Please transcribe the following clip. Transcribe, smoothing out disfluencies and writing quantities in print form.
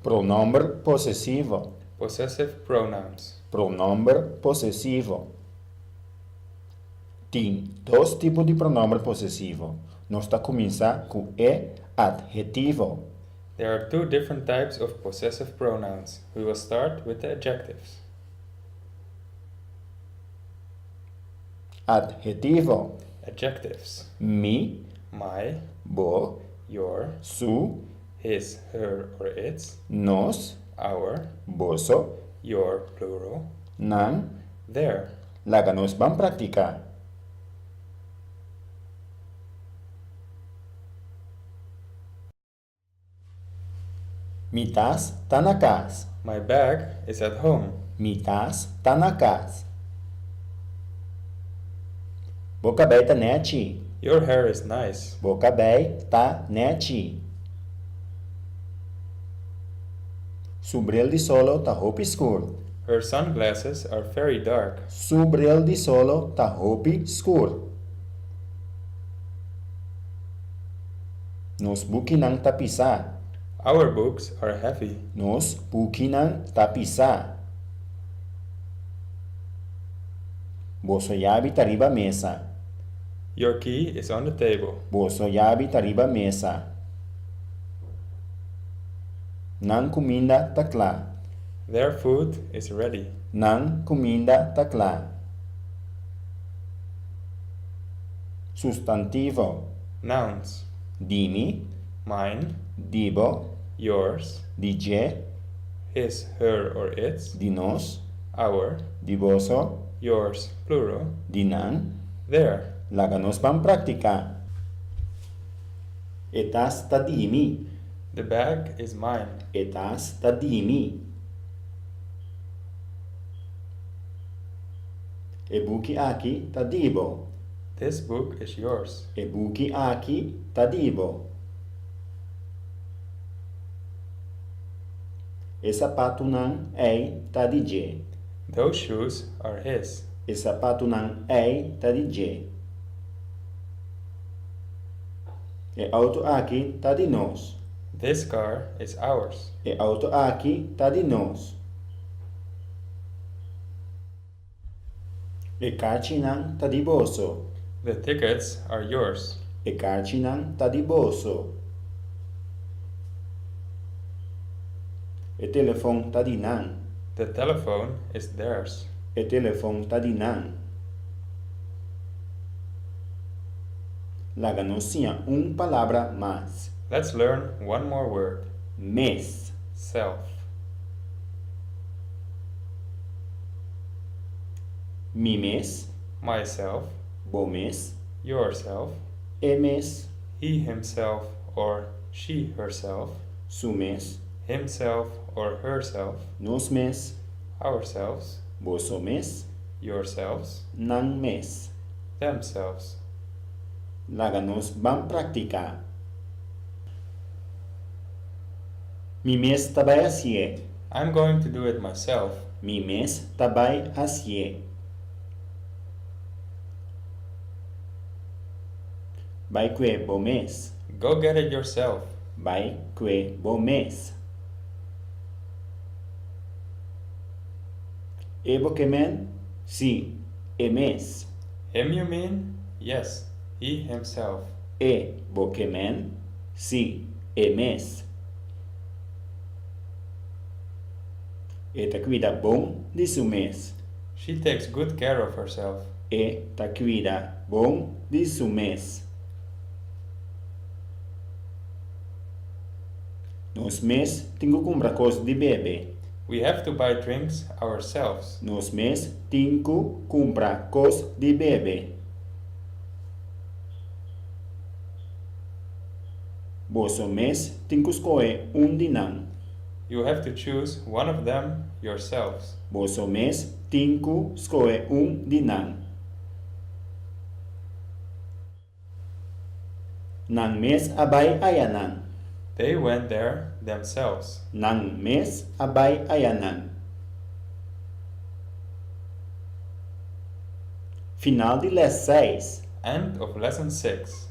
Pronomber posesivo. Possessive pronouns. Pronomber posesivo. Tin dos tipo di pronomber posesivo. Nos ta kuminsá ku e adhetivo. There are two different types of possessive pronouns. We will start with the adjectives. Adhetivo. Adjectives. Mi. My. Bo. Your. Su. His, her or its. Nos. Our. Boso. Your, plural. Nan. Their. Laga nos ban praktiká. Mi tas ta na kas. My bag is at home. Mi tas ta na kas. Bo kabei ta nèchi. Your hair is nice. Bo kabei ta nèchi. Su bril di solo ta hopi skur. Her sunglasses are very dark. Su bril di solo ta hopi skur. Nos bukinan ta pisá. Our books are heavy. Nos bukinan ta pisá. Boso yabi ta riba mesa. Your key is on the table. Boso yabi ta riba mesa. Nan kuminda ta kla. Their food is ready. Nan kuminda ta kla. Sustantivo. Nouns. Di mi. Mine. Di bo. Yours. Di dje. His, her or its. Di nos. Our. Di boso. Yours, plural. Di nan. Their. Laga nos ban praktiká. E tas ta di mi. The bag is mine. E tas ta di mi. E buki aki ta di bo. This book is yours. E buki aki ta di bo. E sapatunan ei ta di dje. Those shoes are his. E sapatunan ei ta di dje. E outo aki ta di nos. This car is ours. E outo aki ta di nos. E karchinan ta di boso. The tickets are yours. E karchinan ta di boso. E telefon ta di nan. The telephone is theirs. E telefon ta di nan. Laga nos siña un palabra mas. Let's learn one more word. Mes. Self. Mi mes. Myself. Bo mes. Yourself. E mes. He himself or she herself. Su mes. Himself or herself. Nos mes. Ourselves. Boso mes. Yourselves. Nan mes. Themselves. Laga nos ban praktiká. Mi mes ta bai hasié. I'm going to do it myself. Mi mes ta bai hasié. Bai kue bo mes. Go get it yourself. Bai kue bo mes. E bo ke men? Sí, e mes. Him you mean? Yes, he himself. E bo ke men? Sí, e mes. E ta kuida bon di su mes. She takes good care of herself. E ta kuida bon di su mes. Nos mes tin ku kumpra kos di bebe. We have to buy drinks ourselves. Nos mes tin ku kumpra kos di bebe. Boso mes tin ku skohe un di nan. You have to choose one of them yourselves. Boso mes tin ku skohe un di nan. Nan mes a bai ayanan. They went there themselves. Nan mes a bai ayanan. Final di les seis. End of lesson 6.